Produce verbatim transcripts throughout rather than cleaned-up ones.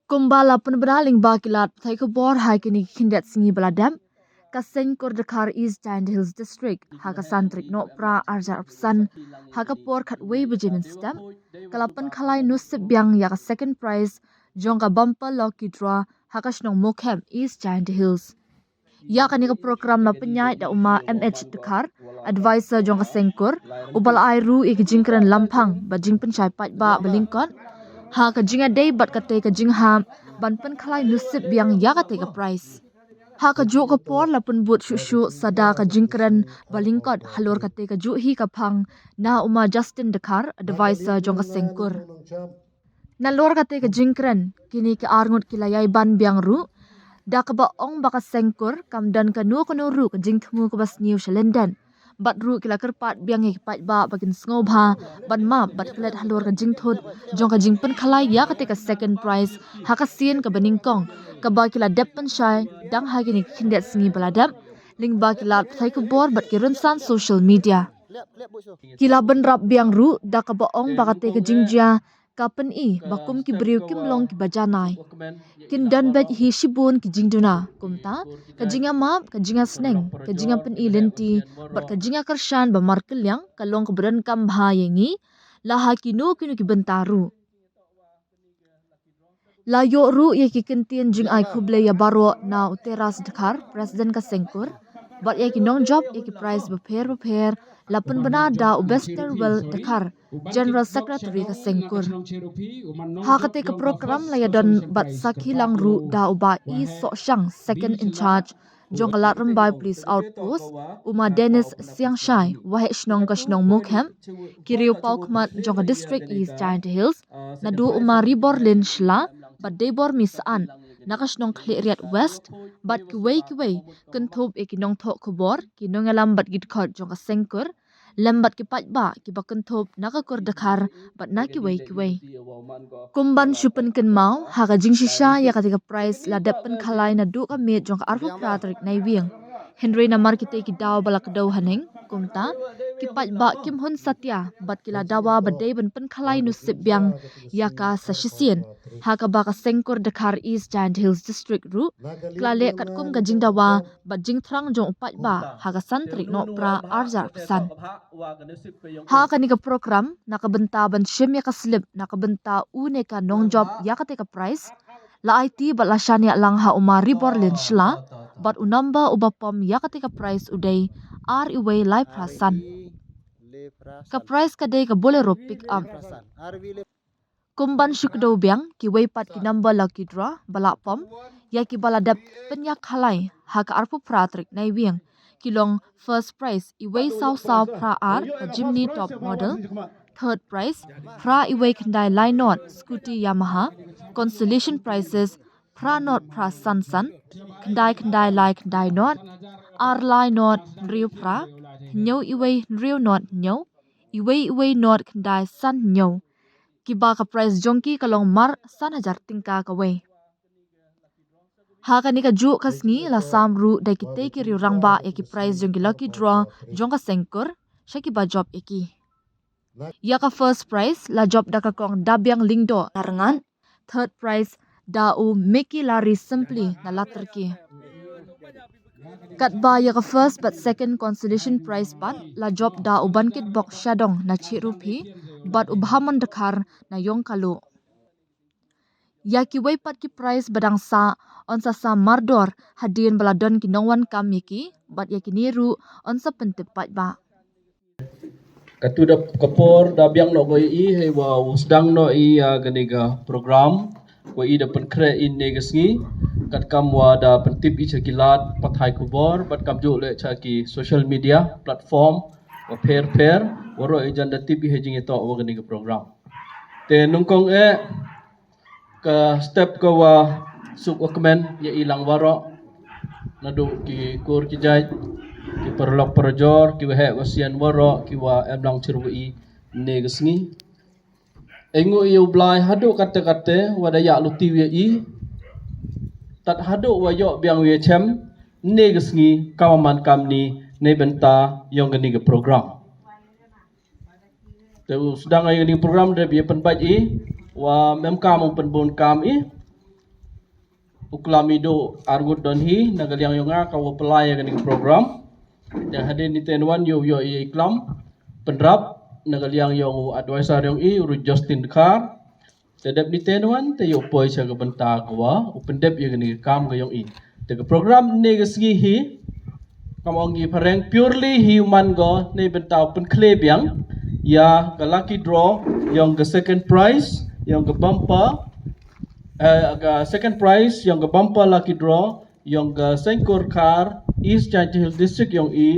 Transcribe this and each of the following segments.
Kumba la pynbna lyngba ki lad pathai khubor ha kine ki khyndiat sngi ba la dep, ka Seng Kur Dkhar, East Jaintia Hills District, ha ka san tarik Nohprah arhajar arphew san, ha ka por khatwei baje mynstep, ka la pynkhalai nusip biang ïa ka second prize jong ka bumper lucky draw ha ka shnong Mawkhep, East Jaintia Hills. Ïa kane ka program la pynïaid da u Ma M H Dkhar, advisor jong ka Seng Kur, uba la ai ruh ïa ki jingkren lamphang bad jingpynshai paidbah ba lyngkot ha ka jingïadei bad kata ka jinghap ban pynkhalai nusip biang ïa kata ka prize. Ha kajuh ka por la pynbud shuh shuh sa da ka jingkren ba lyngkot halor kata kajuh hi ka phang na u Ma Justin Dkhar, advisor jong ka Seng Kur. Nalor kata ka jingkren, kine ki arngut ki la ïai ban biang ruh da kaba ong ba ka Seng Kur kam don kano kano ruh ka jingthmu kaba sniew sha lyndet. Bad ruh ki la kyrpad biang ïa ki paidbah ba kin sngewbha ban map bad klet halor ka jingthut jong ka jingpynkhalai ïa kata ka second prize ha ka sien kaba nyngkong, kaba ki la dep pynshai dang ha kine ki khyndiat sngi ba la dep lyngba ki lad pathai khubor bad ki rynsan social media. Ki la bynrap biang ruh da kaba ong ba kata ka jingjia ka pyni ba kum ki briew kim long kiba janai. Kin don beit hi shibun ki jingduna, kumta ka jingïamap, ka jingïasneng, ka jingïapyni lynti bad ka jingïakyrshan ba markylliang ka long kaba donkam bha ïa ngi la ha kino kino ki bynta ruh. La ïoh ruh ïa ki kyntien jingai khublei ïa baroh na u Teras Dkhar, President ka Seng Kur, bad ïa ki nongjop ïa ki prize bapher bapher la pynbna da u Besterwell Dkhar, General Secretary ka Seng Kur. Ha kata ka program la ïadon bad sakhi lang ruh da u Bah E Sohshang, Second in Charge jong ka Ladrymbai Police Outpost, u Ma Dennis Siangshai, Waheh Shnong ka shnong Mawkhep, ki riew paw khmat jong ka District East Jaintia Hills, naduh u Ma Riborlin Shylla bad Deibor Misaan na ka shnong Khliehriat West, bad kiwei kiwei, kynthup ïa ki nongthoh khubor, ki nongïalam bad ki dkhot jong ka Seng Kur, lem bad ki paidbah kiba kynthup na ka Kur Dkhar bad na kiwei kiwei. Kum ban shu pynkynmaw, ha ka jingshisha ïa kata ka prize la dep pynkhalai naduh ka miet jong ka arphew phra tarik Naiwieng. Hynrei namar kita ki daw ba la kdew haneng, kumta ki paidbah kim hun satia bad ki la dawa ba dei ban pynkhalai nusip biang ïa ka sa shisien. Ha kaba ka Seng Kur Dkhar, East Jaintia Hills District ruh ka la leh katkum ka jingdawa bad jingthrang jong u paidbah ha ka san tarik Nohprah arhajar arphew san. Ha kane ka program, na ka bynta ban shim ïa ka slip na ka bynta une ka nongjop ïa kata ka prize, la aiti bad la shaniah lang ha u Ma Riborlin Shylla bad u number uba pom ïa kata ka prize u dei ar iwei lai phra san. Ka prize ka dei ka Bolero pickup. Kum ban shu kdew biang, kiwei pat ki number lucky draw ba la pom ïa kiba la dep pynïakhalai ha ka arphew phra tarik Naiwieng ki long: first prize, iwei saw saw phra ar, ka Jimny top model; third prize, phra iwei khyndai lai not, scooty Yamaha; consolation prizes, phra not phra san san, khyndai khyndai lai khyndai not, ar lai not hynriew phra, hynñiew iwei hynriew not hynñiew, iwei iwei not khyndai san hynñiew, kiba ka prize jong ki ka long mar san hajar tyngka kawei. Ha kane kajuh ka sngi la sam ruh da kitei ki riew rangbah ïa ki prize jong ki lucky draw jong ka Seng Kur sha kiba jop ïa ki. Ïa ka first prize la jop da ka Kong Dabiang Lyngdoh na Rngat, third prize da u Mickey Larry Simply na Latyrki. Katba ïa ka first bad second consolation prize pat la jop da u Bankit Bok Shadong na Chihruphi bad u Bhamon Dkhar na Ïongkaluh. Ïa kiwei pat ki prize ba dang sah yn sa sam mardor hadien ba la don ki nongwan kam ïa ki, bad ïa kine ruh yn sa pyntip paidbah. Katto da ka por da biang noh ko i, hei wa u sdang noh i, ah, kane ka program, wa i da pynkhreh i ne ka sngi, katkam wa da pyntip i cha ki lad pathai khubor, bad kamjooh leh cha ki social media platform wa pher pher, waroh i jan da tip i ha jingïatoh wa kane ka program. Te nyngkong eh, ka step ka wa suk wa kmen ïa i lang waroh, naduh ki kur ki jait, ki paralok parajor, ki waheh wasian waroh, ki wa em lang chyrwa i ne ka sngi. Ei nguh ïa u Blai haduh katte katte wa da ïa luti ïa i, tad haduh wa ïoh biang ïa chem ne ka sngi, kam man kam ni, ne bynta yong kane ka program. Te u sdang ïa kane ka program da bia pynbait i, wa mem kam u pynbun kam i. U klam i du arngut don hi na ka liang yong nga ka wa pynlai ya kani ka program. Te hadien ni te wan yow yoh i klam pynrap na ka liang yong u advisor yong i u Justin Dkhar. Te dep ni te wan te yow poi sha ka bynta ka wa u pyndep ya kani ka kam ka yong i. Te ka program ni ka sngi hi kam ong i phareng purely hi man go ni bynta u pynkhle biang ya ka lucky draw yong ka second prize yong ka bumper, eh, ka second prize yong ka bumper lucky draw yong ka Sengkur Khar East Jaintia Hills District yong i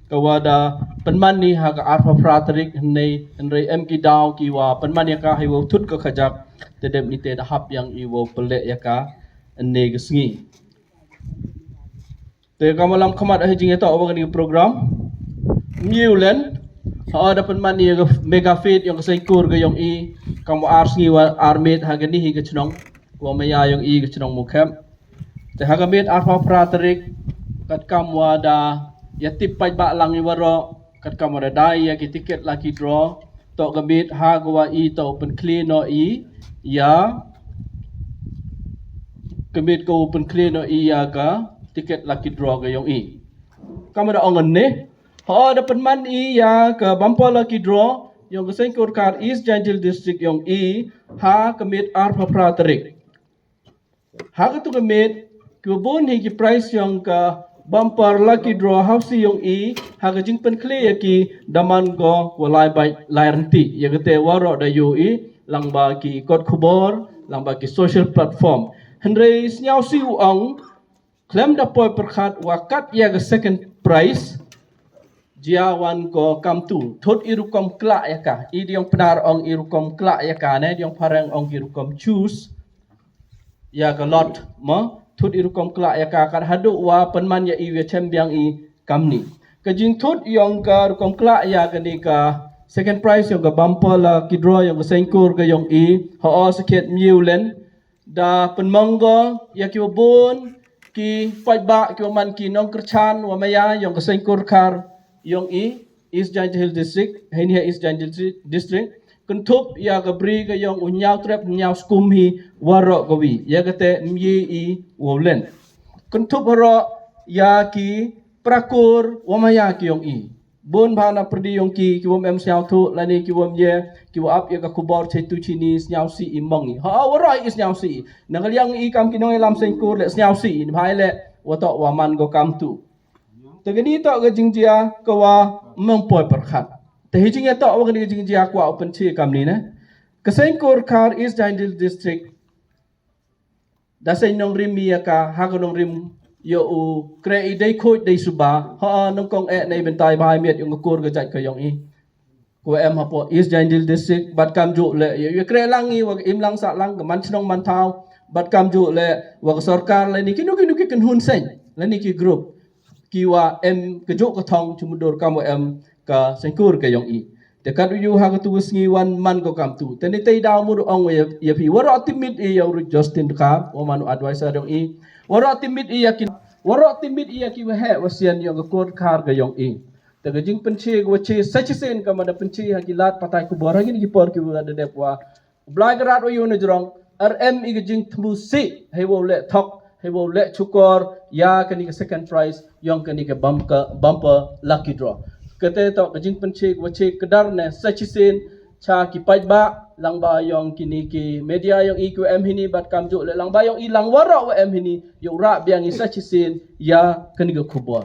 ka wa da pynman ni ha ka arphew phra tarik hynrei hynrei em ki daw ki wa pynman ya ka hi wa thut ka khajak. Te dep ni te da hap yang i wa pynleh ya ka ni ka sngi. Te ka malam khmat ha jing ya ta wa kani program. Miu len ha da pynman ni ya ka mega feed yong ka Sengkur ka yong i kam wa ar sngi wa ar met ha kani hi ka chnong wa maya yong i ka chnong Mukhem. Te ha ka met arphew phra tarik kat kam wa da ya tip pait ba lang i waro kat kam wa da dai ya ki ticket lucky draw. To ka met ha ka wa i to pynkhle no i ya ka met ka u pynkhle no i ya ka ticket lucky draw ka yong i. Kam wa da ong ne ha da pynman i ya ka bumper lucky draw yong ka Sengkur Khar East Jaintia Hills District yong i ha ka met arphew phra tarik. Ha ka tu ka met ki wa bun hi ki prize yong ka bumper lucky draw hausi yong i ha ka jingpynkhle ya ki da man go wa lai bai lai rynti ya ka te waro da yow i lang ba ki kot khubor lang ba ki social platform. Hynrei sniaw si u ong klem da poi pyrkhat wa kat ya ka second prize jia wan ko kam tu thut i rukom kla ya ka i diong pnar ong i rukom kla ya ka ne diong phareng ong i rukom choose ya ka lot mo thut i rukom kla ya ka kat hadu wa pynman ya i wa chem biang i kam ni. Ka jing thut yong ka rukom kla ya ka ni ka second prize yong ka bumper lucky draw yong ka Sengkur ka yong i ha o sakhet miu len da pynmong go ya ki wa bun ki pait ba ki wa man ki nong kyrchan wa maya yong ka Sengkur Khar yong i East Jaintia Hills District, hini ha East Jaintia Hills District kynthup ya ka bri ka yong u nyaw trep nyaw skum hi waro ka wi ya ka te mye i wa len kynthup haro ya ki prakur wa maya ki yong i. Bun ba na pyrdi yong ki ki wom em sniaw thu lani ki wom ye ki wa ap ya ka khubor che tu chini sniaw si i mong i ha wa roi i sniaw si i na ka liang i kam ki nong i lam Sengkur le sniaw si i bhai le wa to wa man go kam tu. Te kani to ka jingjia ka wa mong poi pyrkhat. Te hi jingya to wa kani ka jingjia kwa open chi kam ni ne ka Sengkur Khar East Jaintia Hills District da seng nongrim mi ya ka ha ka nongrim yo u kre i dei khoj dei suba ha nongkong e nei bentai bai miet yong ka kur ka jait ka yong i. Ku em hapo East Jaintia Hills District bat kam ju le yo yo kre lang i wa im lang sa lang ka man chnong man thaw bat kam ju le wa ka sorkar le ni kinu kinu ki kynhun seng le ni ki group ki wa em ka ju ka thong chumudur kam wa em ka Sengkur ka yong i. Te kat u yu ha ka tu ka sngi wan man ko kam tu te ni tei daw mur ong ya ya phi waro timit i ya u Justin ka wa man u advisor yong i waro timit i ya ki waro timit i ya ki wa he wa sian yong ka kur khar ka yong i. Te ka jing penchi ka wa chi sa chi sen ka ma da penchi ha ki lat patai ku bor ha ki ni ki por ki wa da dep wa Blai ka rat wa yu na jrong ar em i ka jing thmu si hei wow leh thok hei wow leh chukor ya kani ka second prize yong kani ka bumper lucky draw. Kate to ka jing penchi wa chi kedar ne sa chi sin cha ki pait ba lang ba yong kini ki media yong i ki wa em hini bat kam ju le lang ba yong i lang waro wa em hini yong ra biang i sa chi sin ya kani ka khubor.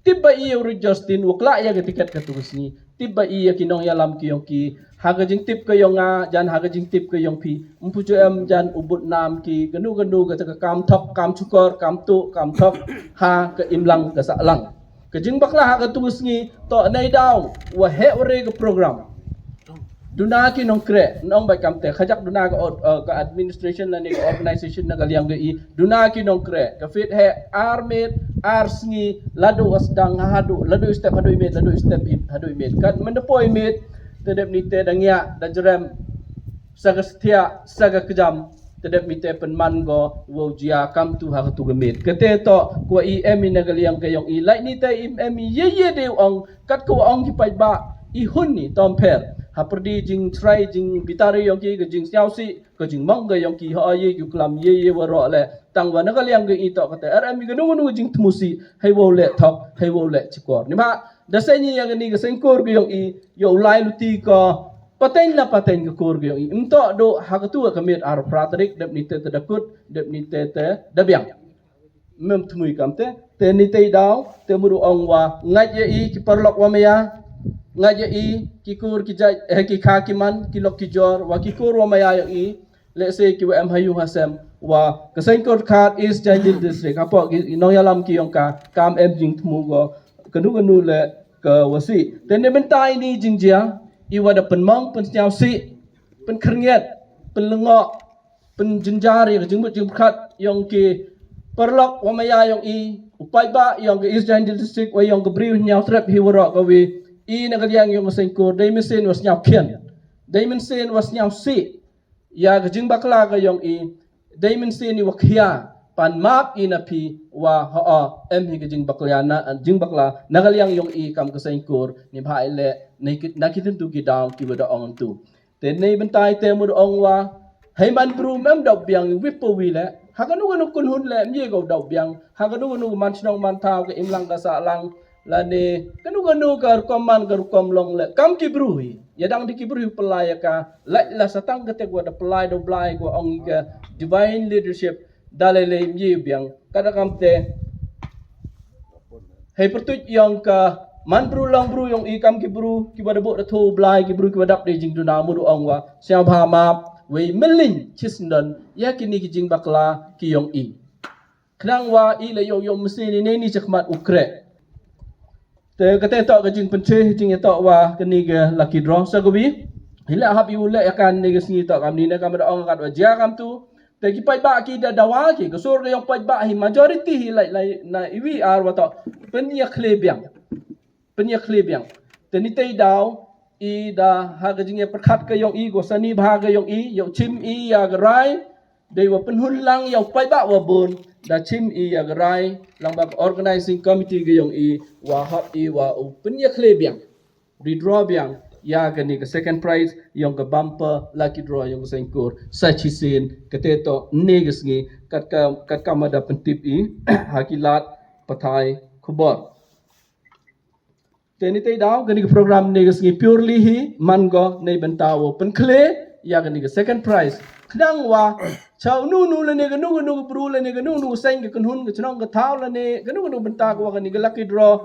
Tip ba i yong Justin wa kla ya ka tiket ka tu sngi tip ba i ya ki nong ya lam ki yong ki ha ka jing tip ka yong nga jan ha ka jing tip ka yong phi mpu chu em jan u but nam ki ganu ganu ka ta ka kam thok kam chukor kam tu kam thok ha ka imlang ka sa lang ka jing bakla ha ka tu sngi to nei daw wa he wa re ka program. Duna ki nong kre nong bai kam te khajak duna ka or- uh, ka administration la ni ka organization na ka liang ka i duna ki nong kre ka fit he ar met ar sngi ladu asdang hadu ladu step hadu i met ladu step i hadu i met kat menda poi met te dep ni te dang ya da jrem sa ka setia sa ka kejam te dep ni te penman go wow jia kam tu ha ka tu ka met kate to kwa i em i na ka liang ka yong i lai ni te im em i ye ye de ong kat kwa ong ki pait ba i hun ni tom pher ha pyrdi jingshrai jingbitar ïong ki, ka jingsngewsih, ka jingmong ka ïong ki, ha ïa ki klam ïa ïa waroh leh, tang wa na ka liang ka i toh kata, er em ka nu nu jingthmu sih, hei wow leh thok, hei wow leh chikor. Ni ba, da seng ïa kani ka seng kur ka ïong i, ïa u lai luti ka, pateng na pateng ka kur ka ïong i. Em toh do ha ka tu ka miet ar pra tarik, dep ni te te da kut, dep ni te te da biang. Mem thmui kam te, te ni te daw, te muru ong wa, ngait ïa i ki parlok wa maya, ngait ïa i ki kur ki jait, eh, ki kha ki man, ki lok ki jor, wa ki kur wa maya ïa i, lehse ki wa em ha ïu ha sem, wa ka seng kur khat East Jaintia District, hapoh ki nongïalam ki ïong ka, kam em jingthmu ko, kanu kanu leh ka wa sih. Te ni bynta ini jingjia, i wa da pynmong, pynsngewsih, pynkhyrngiat, pynlyngngoh, pynjynjar ïa ka jingmut jingpyrkhat ïong ki parlok wa maya ïong i, u paidbah ïong ka East Jaintia District wa ïong ka briew Hynñiewtrep hi waroh kawi, i na ka liang ïong ka seng kur, dei mynsiem wa sngewkhian, dei mynsiem wa sngewsih ïa ka jingbakla ka ïong i, dei mynsiem i wa khia, pan map i na phi, wa ha em hi ka jingbakla na, jingbakla na ka liang ïong i kam ka seng kur, ni ba i leh, na ki, na ki tyntu ki daw ki wa da ong tu. Te nei bynta i te mur ong wa, hei man bru mem dap biang i wip pa wi leh, ha kanu kanu kynhun leh, mye ko dap biang, ha kanu kanu man shnong man thaw ka imlang ka sahlang, lane kanu kanu ka rukom man ka rukom long leh, kam ki bru hi, ïa dang di ki bru hi pynlai ïa ka, leh la satang ka te ko da pynlai do blai ko ong i ka divine leadership, da lei lei mye biang, ka da kam te, hei pyrtuit ïong ka man bru long bru ïong i kam ki bru ki wa da buh da thu blai ki bru ki wa dap dei jingduna mur ong wa, sngewbha map, wei mylliñ chisndon ïa kini ki jingbakla ki ïong i. Khnang wa i la ïong ïong mynsiem ni nei ni chakmat u kreh. Te kata toh ka jingpynche jingïatoh wa kani ka lucky draw sa kawi. Hi la hap i u leh ïa kani ka sngi toh kam ni na kam da ong kat wa jia kam tu. Te ki paidbah ki da dawa ki, ka sur ka ïong paidbah hi majority hi lai lai na iwi ar wa toh pynïakhleh biang. Pynïakhleh biang. Te ni tei daw i da ha ka jingïapyrkhat ka ïong i, ko sani bha ka ïong i, ïoh chim i ïa ka rai, dei wa pynhun lang ïa u paidbah wa bun, da chim i ïa ka rai, lang ba ka organizing committee ka ïong i, wa hap i wa u pynïakhleh biang. Withdraw biang ïa kani ka second prize ïong ka bumper lucky draw ïong ka seng kur sa chisien kata toh ne ka sngi kat ka, kat ka ma da pyntip i ha ki lad pathai khubor. Te ni te daw kani ka program ne ka sngi purely hi man ko ne bynta wa pynkhleh ïa kani ka second prize. Khnang wa cha unu unu lane kanu kanu ka bru lane kanu kanu ka seng ka kynhun ka chnong ka thaw lane kanu kanu bynta ko wa kani ka lucky draw.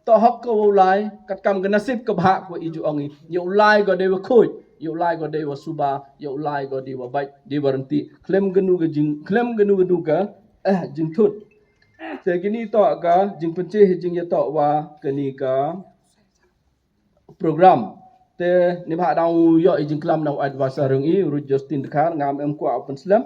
Toh hok ka wa u lai, kat kam ka nasib ka bha ka wa i ju ong i. Ïa u lai ko dei wa khuid, ïa u lai ko dei wa suba, ïa u lai ko dei wa bait, dei wa rynti. Khlem kanu ka jing, khlem kanu kanu ka, eh, jingthut. Te kini toh ka jingpynche jingïatoh wa kani ka program. Te ni ba dang ïoh i jingklam na u advisor ïong i, Ruth Justin Dkhar, ngam em kwah u pynslem.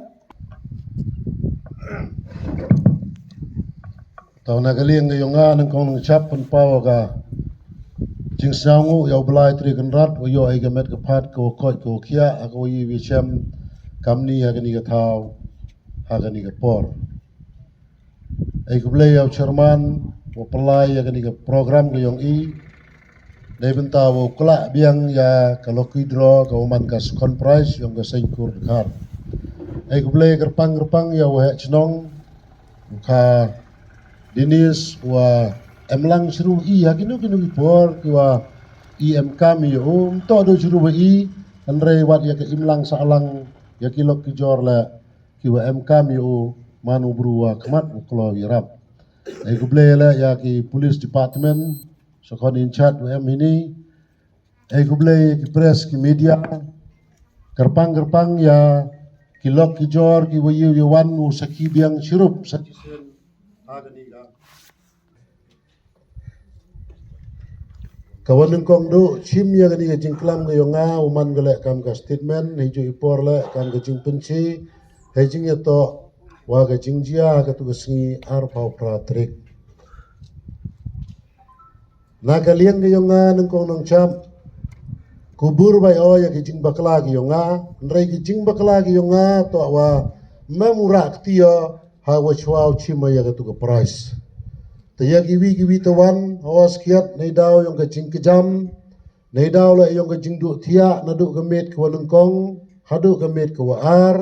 Tang na ka liang ka ïong nga nyngkong nyngchap pynpaw ka jingsngewnguh ïa u Blai Tri Kynrad, wa ïoh i ka met ka phad, ka wa koit ka wa khiah, ha ka wa i wi chem, kamni ha kani ka thaw, ha kani ka por. Ai khublei ïa u chairman, wa pynlai ïa kani ka program ka ïong i, dei bynta wa u klah biang ïa ka lucky draw ka wa man ka second prize ïong ka seng kur Dkhar. Ai khublei kyrpang kyrpang ïa u heh chnong, u kha Dennis wa em lang sru i ha kino kino ki por ki wa i em kam ïa u, ym toh do sru wa i, hynrei wat ïa ka imlang sahlang ïa ki lok ki jor leh ki wa em kam ïa u man u bru wa khmat u kloi ïarap. Ai khublei leh ïa ki police department, sa khon in chat wa em hini. Ai khublei ki press ki media. Kyrpang kyrpang ïa ki lok ki jor ki wa ïu ïa wan u sakhi biang chirup sakhi sien. Ha kani ka. Ka wa nyngkong du chim ïa kani ka jingklam ka ïong nga u man ka leh kam ka statement, hei ju i por leh kam ka jingpynchi, hei jingïatoh wa ka jingjia ka tu ka sngi arphaw phra tarik. Na ka liang ka ïong nga nyngkong nongcham, ku bur bai o ïa ka jingbakla ka ïong nga, hynrei ka jingbakla ka ïong nga toh wa mem u rah kti o ha wa chwa u chim o ïa ka tu ka prize. Te ïa kiwi kiwi te wan, hawa skhiat nei daw ïong ka jingkjam, Neidaw la ïong ka jingduh thiah naduh ka miet ka wa nyngkong haduh ka miet ka wa ar.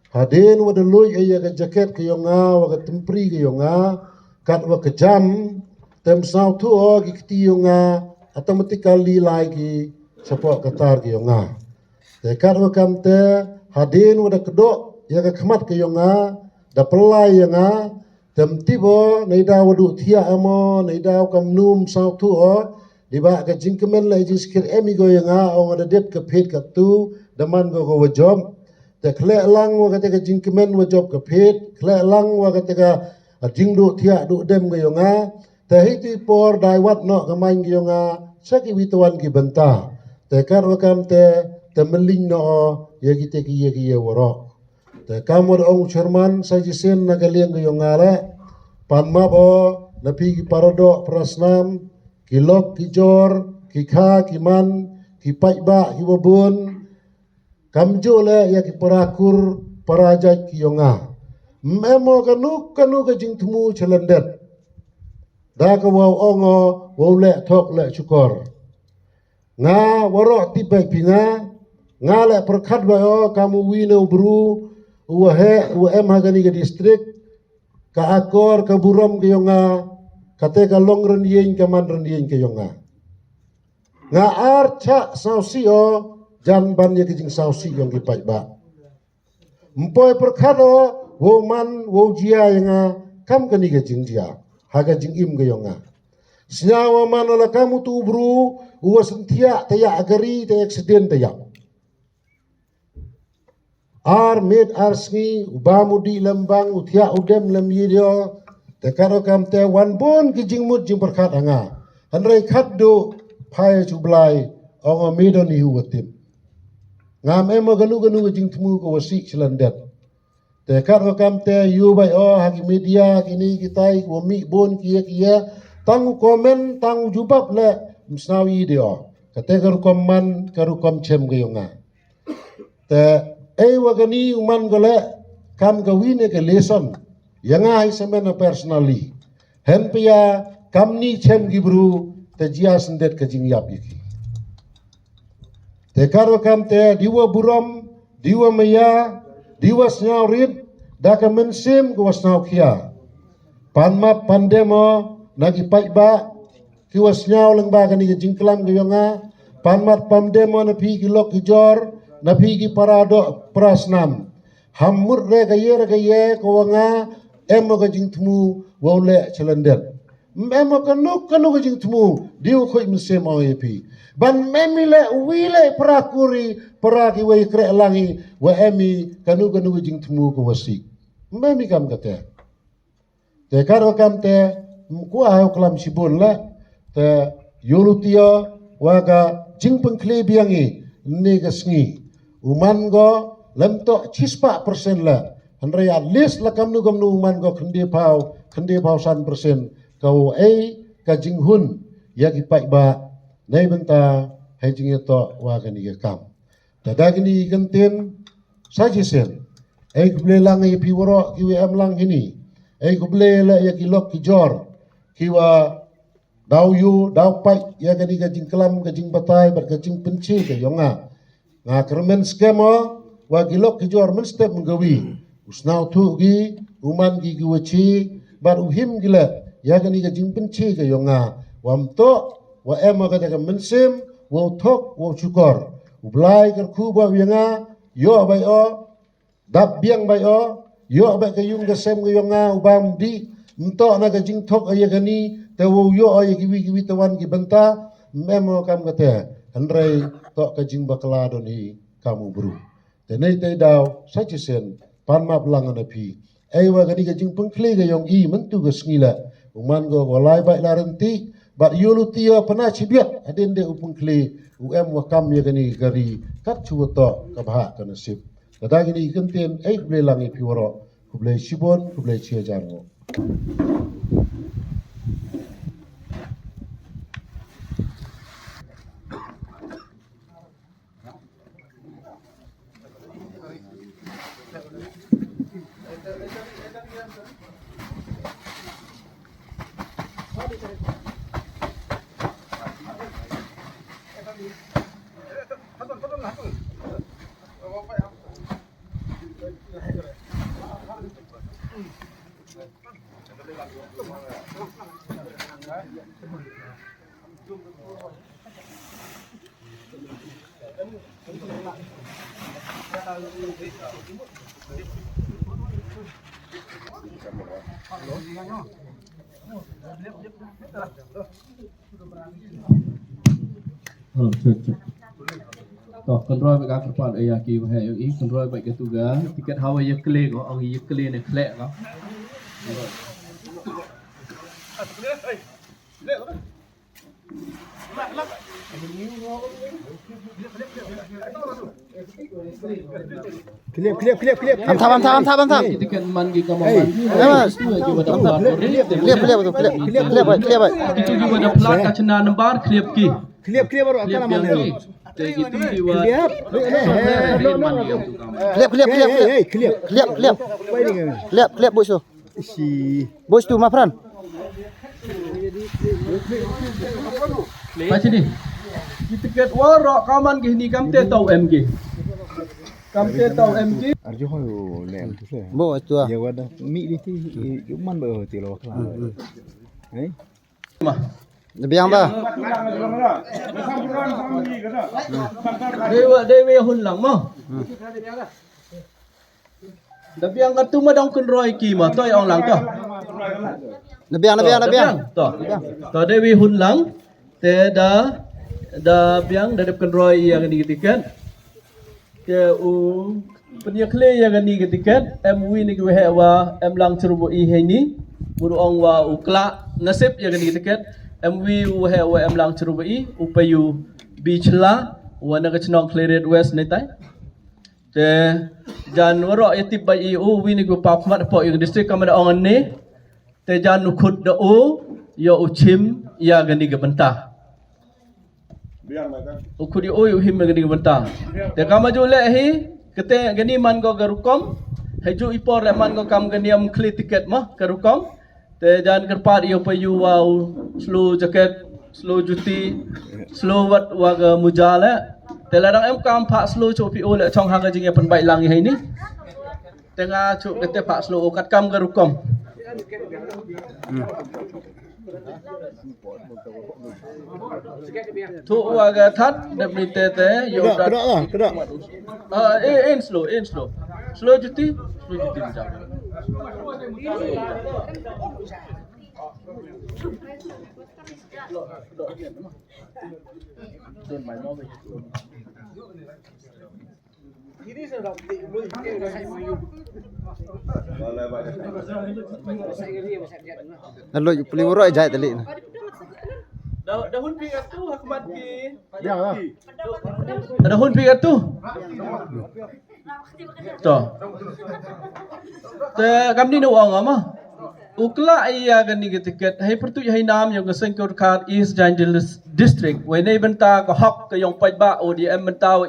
Hadien wa da luid ïa ka jaket ka ïong nga wa ka tympri ka ïong nga, kat wa ka jam, tem sngewthuh o ki kti ïong nga, automatically lai ki shapoh ka tar ka ïong nga. Te kat wa kam te, hadien wa da kdoh ïa ka khmat ka ïong nga, da pynlai ïa nga, tem tip o, neidaw wa duh thiah em o, neidaw kam num sngewthuh o, di ba ka jingkmen la jingskir em i go ïa nga, ong da dep ka phet ka tu, da man go go wa jop. Te khleh lang wa kata ka jingkmen wa jop ka phet, khleh lang wa kata ka, a, jingduh thiah duh dem ka ïong nga. Te hi ti por dai wat noh ka main ka ïong nga, sa ki wi tawan ki bynta. Te kat wa kam te, te mling noh o, ïa ki te ki ïa ki ïa warok. Te kam wa da ong chairman, sa jisien na ka liang ka ïong nga le. Pan map o, na phi ki paradoh, parasnam, ki lok, ki jor, ki kha, ki man, ki paidbah, ki wabun, kam ju le ïa ki parakur, parajait ki ïong nga. Mem o kanu, kanu ka jingthmu chalandet. Da ka wa ong o, wa le thok le chukor. Nga warok tip bai phi nga, nga le perkhat bai o, kam u wi ne u bru, u wa he, u wa em ha kani ka district, ka akor, ka burom ka ïong nga, kate ka long rynïeng, ka man rynïeng ka ïong nga. Nga ar chah sawsi o, jan ban ïa ka jingsawsi ïong ki paidbah. Mpoi perkhat o, wow man, wow jia ïa nga, kam kani ka jingjia, ha ka jingim ka ïong nga. Sñiaw wa man o la kam u tu u bru, u wa synthiah, te ïa akari, te accident, te ïa. Ar miet ar sngi, u bam u dih lem bang, u thiah u dem lem ïa dio, te kat wa kam te wan bun ki jingmut jingperkhat ha nga. Hynrei khatduh, phai chu Blai, ong o mi don hi u wa tip. Ngam em o kanu kanu ka jingthmu ka wa sih chalandet. Te kat wa kam te ïu bai o ha ki media, kini kitai, ki wa mih bun ki ïa ki ïa, tang u comment, tang u jubab le, msnau i de o. Kate ka rukom man, ka rukom chem ka ïong nga. Te, ei wa kani u man ko le, kam ka wi ne ka lesson. Ïa nga hi semen personally. Hen pia, kam ni chem ki bru, te jia sendet ka jingïap ïa ki. Te kat wa kam te, di wa burom, di wa maya, di wa sñiaw rit, da ka mynsiem ka wa sñiaw khia. Pan map pan dem o, na ki paidbah, ki wa sñiaw lyngba kani ka jingklam ka ïong nga, pan map pan dem o na phi ki lok ki jor, na phi ki para doh, para snam. Ham mut re ka ïa re ka ïa ka wa nga, em o ka jingthmu, wa u leh chalandet. Em o kano kano ka jingthmu, di u khuid mynsiem ong ïa phi. Ban em i leh, wi leh, para kuri, para ki wa i kreh lang i, wa em i kano kano ka jingthmu ka wa sih. Em i kam kate. Te kat wa kam te, mkwa ha u klam shibun le, te ïulu tio wa ka jingpynkhlei biang i, ni ka sngi. U man go, lem tok chispah persen le. Hynrei at least la kamnu kamnu u man go khynde phaw, khynde phaw san persen. Ka u ei, ka jinghun, ïa ki paidbah, nei bynta, hei jingïatoh wa kani ka kam. Te da kini ki kyntien, sa jisien. Ei khublei lang ïa phi waroh ki wa em lang hini. Ei khublei le ïa ki lok ki jor. Ki wa daw ïu, daw pait, ïa kani ka jingklam, ka jingbatai, bad ka jingpynche ka ïong nga. Nga kyrmen skhem o, wa ki lok ki jor mynstep mynkawi. U sñiawthuh ki, u man ki ki wa chi, bad u him ki le, ïa kani ka jingpynche ka ïong nga. Wa mtoh, wa em o kata ka mynsiem, wa u thok, wa u chukor. U Blai kyrkhu ba u ïa nga, ïoh bai o, dap biang bai o, ïoh bai ka yung ka sem ka ïong nga, u bam dih, mtoh na ka jingthok ïa kani, te wa u ïoh ïa kiwi kiwi te wan ki bynta, em o kam kate, hynrei toh ka jingbakla don hi, kam u bru. Te nei te daw, sa chisien, pan map lang na phi. Ei wa kani ka jingpynkhlei ka ïong i, myntu ka sngi le. U man go, go lai bai la rynti, bad ïulu tio pana chibiat, hadien de u pynkhlei, u em wa kam ïa kani ka ri, kat chu wa toh, ka bha ka nasib. Ka da kini ki kyntien, ei khublei lang ïa phi waroh, khublei shibun, khublei chi hajar ngo. Oh, check, check. To, kynroi bad ka kyrpad ïa ki ba heh ïohi, kynroi bad katu ka tiket, hawa ïa kle ko, ong ïa kle ne khleh ko. Khlep, khlep, khlep, khlep. Am thap, am thap, am thap, am thap. Hey. Hey, mas. Khlep, khlep, khlep, khlep, khlep, khlep, khlep, khlep, khlep, khlep. Kito kiba da plat ka shna nambar, khlep ki. Khlep, khlep, baroh. Khlep, khlep, khlep. Khlep, khlep, khlep. Khlep, khlep, khlep. Khlep, khlep, khlep. Khlep, khlep, boss tu. Shi. Boss tu, ma pran. Baca ni. Ki tiket waroh ka man ki hini, kam te tau em ki. Kam te tau em ki. Arjo ho le em tu se. Bo tu ah. Ya wada mi di ti, man ba ti lo kla. Hmm, hmm. Eh? Ma. Biang ba. Dewa, dewa hun lang mo. Hmm. Da biang katu ma dang kynroi ki ma, to ong lang to. Na biang, na biang, na biang. To. To dei wi hun lang. Te da, da biang, da dep kynroi ïa kani ka tiket. Te u pynïakhleh ïa kani ka tiket, em wi na ki waheh wa em lang chruba i heini. Bun ong wa u klah nasib ïa kani ka tiket. Em wi u waheh wa em lang chruba i, u Payu Bichla, wa na ka chnong Khliehriat West ne tai. Te jan waroh ïa tip ba i u wi ni ku pap khmat hapoh ïa ka district, kam da ong ne. Te jan u khut da u ïa u chim ïa kani ka bynta. U khut ïa u ïa u him ïa kani ka bynta. Te kam ju leh hi kate, kani man ko ka rukom. Haju i por leh man ko kam kani am khli tiket ma ka rukom. Te jan kyrpad ïa u Payu wa u slow jacket, slow juti, slow wat wa ka muja leh. Te lada em kam phah slow, chu phi u leh chong ha ka jingïapynbeit lang ïa heini. Te nga chu kate phah slow u kat kam ka rukom. Hmm. Thu wa ka that, dep ni te te, yo. Kena, that. Kena lah, kena. Ah, eh, in slow, in slow. Slow juti, slow juti macam. Na loi u pli u roi jai tali na. Da, da hun phi katu ha khmat ki. Ya, ya. Da hun phi katu. To. Te kam ni nu ong ama. U klah ïa kani ka tiket. Hei pyrtuit hei nam ïong ka Seng Kurkhat East Jaintia Dis-, District. Wei nei bynta ka hok ka ïong paidbah, u di em bynta u i.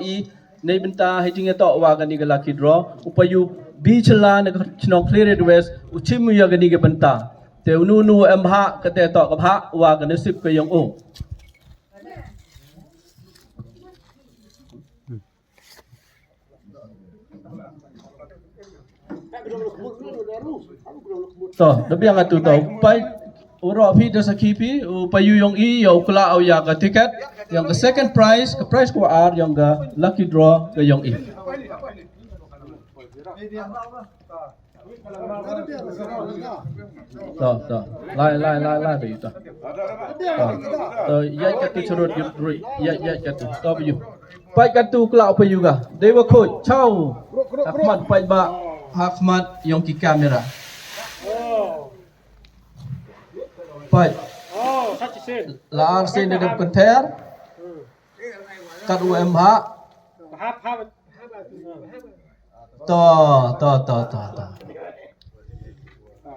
Nei bynta hei jingïatoh wa kani ka lucky draw. U Payu Bichla na ka chnong Khliehriat West, u chim ïa kani ka bynta. Te u nu nu em ha kate to ka bha wa ka nasib ka ïong u. To, da biang atu to. Pai, u roh phi da sakhi phi, u Payu ïong i, ïa u klah u ïa ka tiket, ïong ka second prize, ka prize ka ar, ïong ka lucky draw, ka ïong i. To, to. Lai, lai, lai, lai, Payu to. To, to, ïa katu churut, ïa, ïa katu. To, Payu. Pait katu klah Payu ka. Dei wa khuid, chau. Ha khmat paidbah, ha khmat ïong ki camera. Pait. La ar sien da dep kynthar. Kat u em ha. To, to, to, to, to.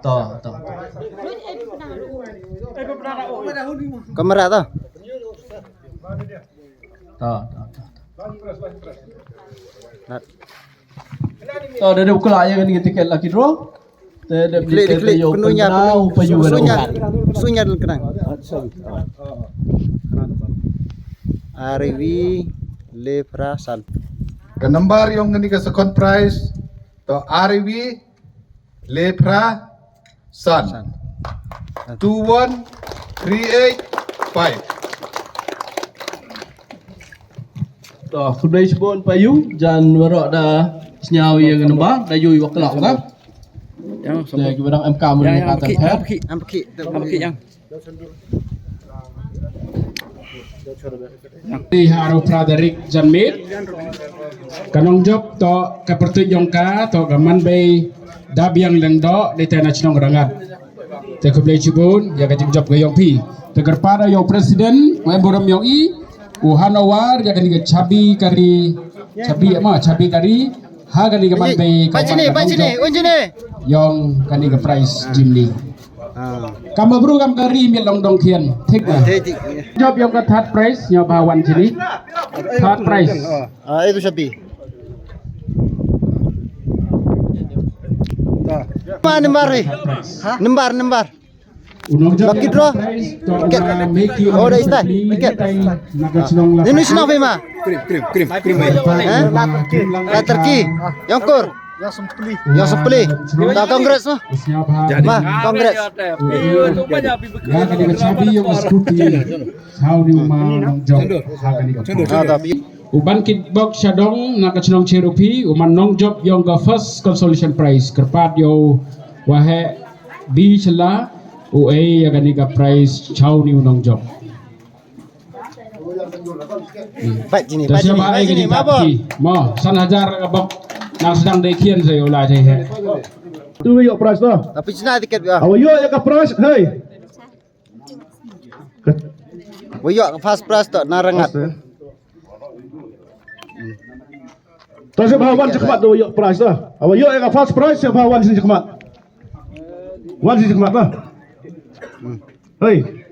To, to, to. Kamera to. To, to, to, to. To, da dep klah ïa kane ka tiket lucky draw. Te dep diklik, diklik, penuh nya, penuh. Sunya, sunya dalam kenang. Ariwi Leprasan. Ka number ïong kane ka second prize to Ariwi Leprasan. San. Two one three eight five. To, khublei shibun pa ïu, jan waroh da sñiaw ïa ka number, da ïu ïa wa klak ka. Yang, te ki ba dang em kam, yang, yang, ka pekik, yang pekik, yang pekik, yang pekik, yang. Ti ha Aro Frederick Janmit. Ka nongjop to ka pyrtuit yong ka to ka man bei da biang leng do de te na chnong rangat. Te khublei chibun ya ka jingjop ka yong pi. Te kyrpad da yong president wa burom yong i u hanowar ya ka ni ka chabi kari, chabi ma chabi kari ha ka ni ka man bei ka. Pachini, pachini, unjini. Yong ka ni ka prize jimni. Kam ba bru kam kari miet long dong khian. Thik na. Jop yong ka third prize, nyo ba wan chini. Third prize. Ah, itu sapi. Ma number ni? Number, number. Lucky draw. Oh, dah istai. Ini sino fima. Krim, krim, krim, krim. Eh? Latarki. Yongkur. Yang sempeli. Yang sempeli. Dah congrats no. Ma, congrats. Ya, ka ni ka chabi yong ka scooty. Saw ni u man nongjop ha ka ni ka. Ah, tapi u ban kit bok shadong na ka chnong Cherupi, u man nongjop yong ka first consolation prize. Kyrpad yow Waheh Bi Shala, u ei ya ka ni ka prize chaw ni u nongjop. Pat jini, pat jini, pat jini, ma bo. Mo, san hajar ka bok. Nang sedang de khian sa yow la jai he. Tu yoh prize to. Tapi cina tiket ya. Awa yoh ya ka prize, hei. Wa yoh ka first prize to na rangat. To sha ba wan sha khmat to wa yoh prize to. Awa yoh ka first prize sha ba wan sha khmat. Wan sha khmat to. Hei.